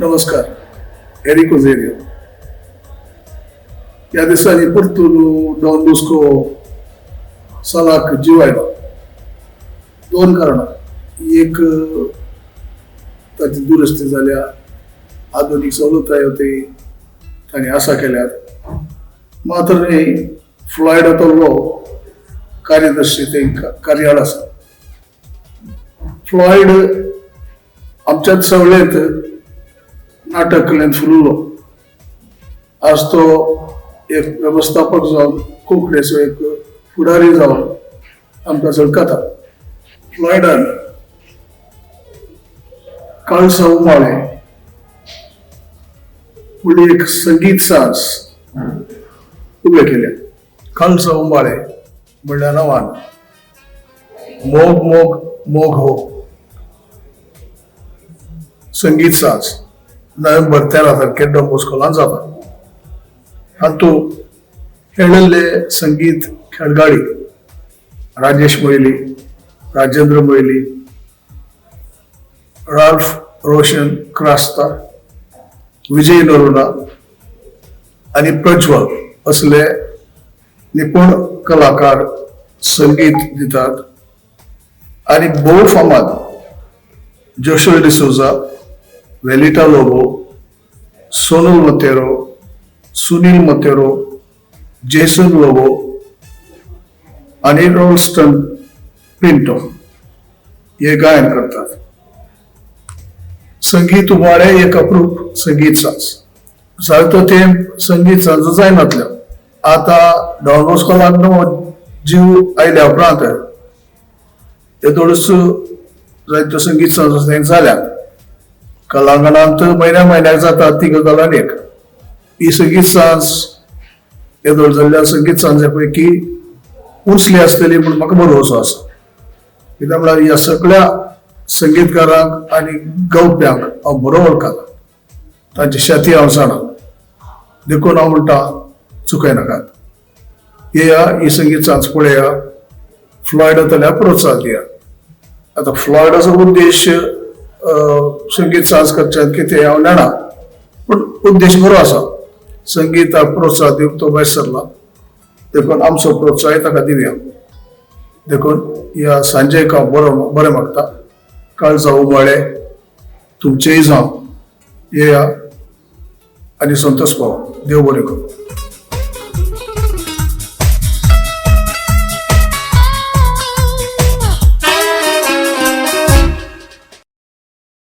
नमस्कार, एरिक ओझेरियो. ह्या दिसांनी परतून डॉन बॉस्को सालाक जीव आयलो. दोन कारणां. एक, ताची दुरुस्ती जाल्या, आधुनीक सवलतायो ती तांणी आसा केल्यात. मात्र न्ही, फ्लॉयडांतलो कार्यदर्शी ते कार्याळ आसा. फ्लॉयड आमच्याच सवळेंत नाटक कलेन फुललो. आज तो एक वेवस्थापक जावन, कोंकणीचो एक फुडारी जावन आमकां झळकता. फ्लॉयडान काळसा उमाळे फुडली एक संगीत साज उबे केल्या. काळसा उमाळे म्हणल्या नांवान मोग मोग मोग हो संगीत साज नोव्हेंबर 13 तारखेर डॉन बॉस्कोलान जाता. हातूंत खेळिल्ले संगीत खेळगाडी राजेश मोयली, राजेंद्र मोयली, राल्फ रोशन क्रास्ता, विजय नरोना आनी प्रज्वल असले निपूण कलाकार संगीत दितात आनी भोव फामाद जोशल डिसोजा, वेलिटा लोबो, सोनल मतेरो, सुनील मतेरो, जेसन लोबो आनी रोल्स्टन पिंटो हे गायन करतात. संगीत उमाळे एक अप्रूप संगीत साज. जायतो तेंप संगीत साज जायनातल्यो. आतां डॉन बॉस्कोलाक नवो जीव आयल्या उपरांत येदोळच जायत्यो संगीत साज जाल्यात. कलांगणांत म्हयन्या म्हयन्याक जाता ती गजाल आनी एक. ही संगीत सांज येदोळ जाल्ल्या संगीत सांजे पैकी उंचली आसतली म्हूण म्हाका भरवसो आसा. कित्याक म्हळ्यार ह्या सगळ्या संगीतकारांक आनी गावप्यांक हांव बरो वळखता, तांची शाती हांव जाणा. देखून हांव म्हणटा, चुकयनाकात, येया, ही संगीत सांज पळया, फ्लॉयडा प्रोत्साहन दिया. आतां फ्लॉयडाचो उद्देश संगीत साज करच्याक कितें हांव जाणा, पूण उद्देश बरो आसा. संगीताक प्रोत्साहन दिवंक तो भायर सरला, देखून आमचो प्रोत्साहन ताका दिवया. देखून ह्या सांजेक हांव बरो बरें मागता. काळजा उमाळे तुमचेय जावं. येया आनी संतोष पाव. देव बरें करूं.